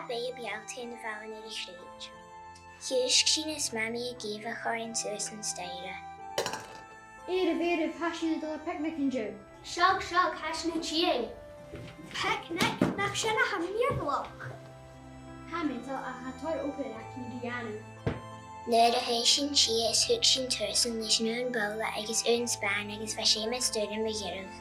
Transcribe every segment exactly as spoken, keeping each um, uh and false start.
Bidh a' bhealtainn a' falbh air a' chreig. Thòisich sinn is Mamaidh ag èigheach oirnn suas an staidhre. Èiribh, èiribh, tha sinn a' dol air picnic an-diugh. Seadh, seadh, tha sinn a' tighinn. Picnic? Nach sin a th' ann am Mìorbhaileach? Tha mi an dùil ach tha tòrr obair againn ri dhèanamh. Nuair a thòisich sinn a' tighinn, thug sinn tursan leis an aon bobhla agus aon spàin agus bha Seumas deiseil mu dheireadh.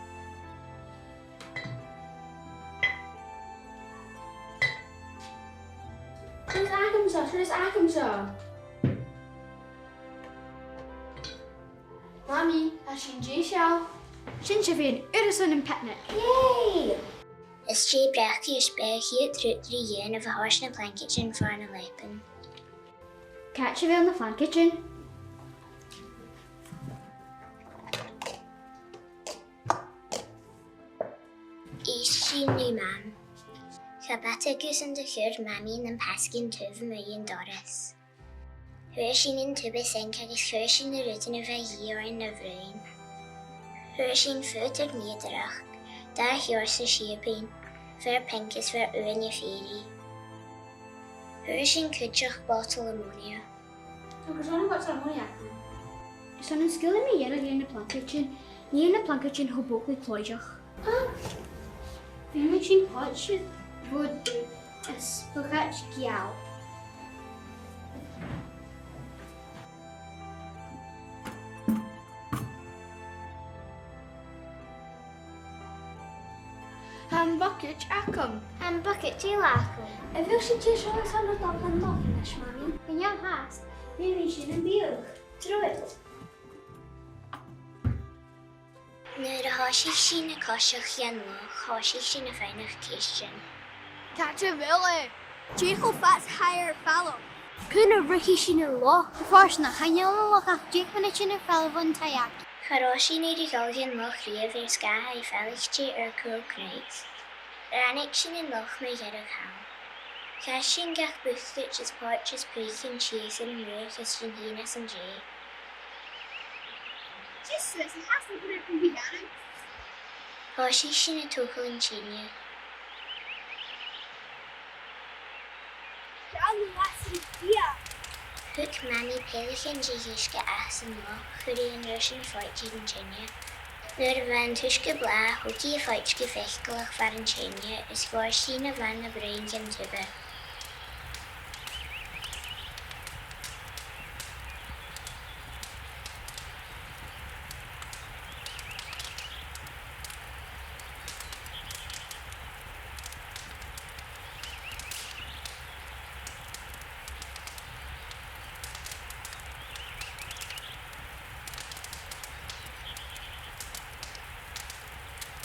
Suas agamsa, suas agamsa. Mamaidh, tha sinn deiseil. Sin sibh fhèin, airson am picnic. Yay! Is e bracaist beag a' chiad rud ri dhèanamh a thoirt na plancaidean far na leapannan. Càit a bheil na plancaidean? Èist ri Mam. Cha b' fhada gus an do chuir Mamaidh nam pasgan taobh a-muigh an dorais. Fhuair sinn an tuba sinc agus chuir sinn na rudan a bha a dhìth oirnn na bhroinn. Fhuair sinn faodar nigheadaireachd, dà sheòrsa sìobain, fear pinc is fear uaine fèaraidh. Fhuair sinn cuideachd botal ammonia. Agus an e botal ammonia agaibh? Airson an sgil mu dheireadh air na plancaidean, nì na plancaidean cho bog le plòideach. Ah! Feumaidh sinn poit bhod is bucaid geal. Tha am bucaid agam. Tha am bucaid eile agam. A bheil sinn deiseil airson an dòigh a-nis, Mamaidh? Chan eil fhios. Feumaidh sinn am biadh. Trobhad. Nuair a thòisich sinn a' coiseachd dhan loch, thòisich sinn a' faighneachd cheistean. Càit a bheil e? Dè cho fad 's a tha e air falbh? Cuin a ruigeadh sinn an loch? Feumaidh gun robh an loch ach deich mionaidean air falbh bhon taigh againn. Cha robh sinn air a dhol dhan loch riamh air sgàth 's gu bheil e faighneachd air cùl cnuic. Ràinig sinn an loch mu dheireadh thall. Chaith sinn gach bucaid is poit is pìos den t-sìos air an uair gus an tìr às an dèidh. Just suas an taobh a-muigh an bìdh. Thòisich sinn a' togail an teine. Seall na lasair bìdh. Thug Mamaidh peileagan de dh'uisge às an loch, chuir i an uair sin foighidinn an teine. Nuair a bha an t-uisge blàth, thog i a' foighidinn gu faiceallach far an teine, is dh'fhàs i na bhana bhroinn dhan tuba.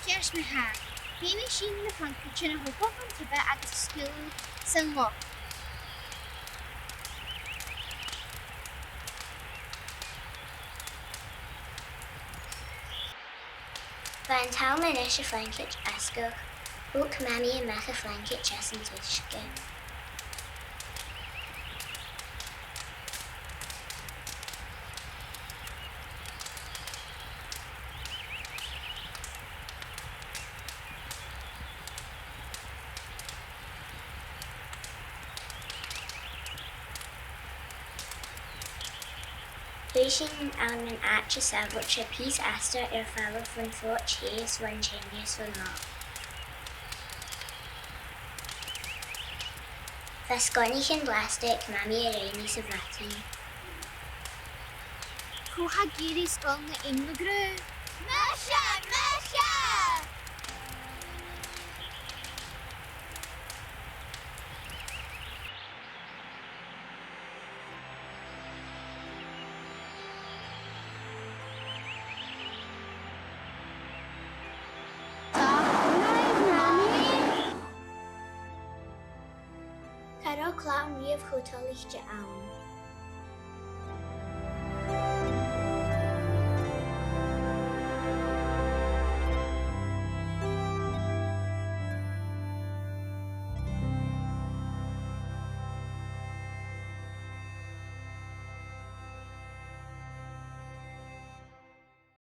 Ceart ma-thà, feumaidh sinn na plancaidean a thogail bhon tuba agus a sgaoileadh san loch. Bha an t-àm a-nis a' phlangaidean fhosgladh. Thog Mamaidh a-mach a' phlangaidean às an t-uisge. Thug sinn ann an àite sàbhailte pìos astar air falbh bhon phoit shìos bhon teine 's bhon loch. Bha sgonaichean blasdaich aig Mamaidh a rinn i sa mhadainn. Cò tha ag iarraidh sgoil nan immigrant? Mise! Mise! Cha robh clann riamh cho toilichte ann.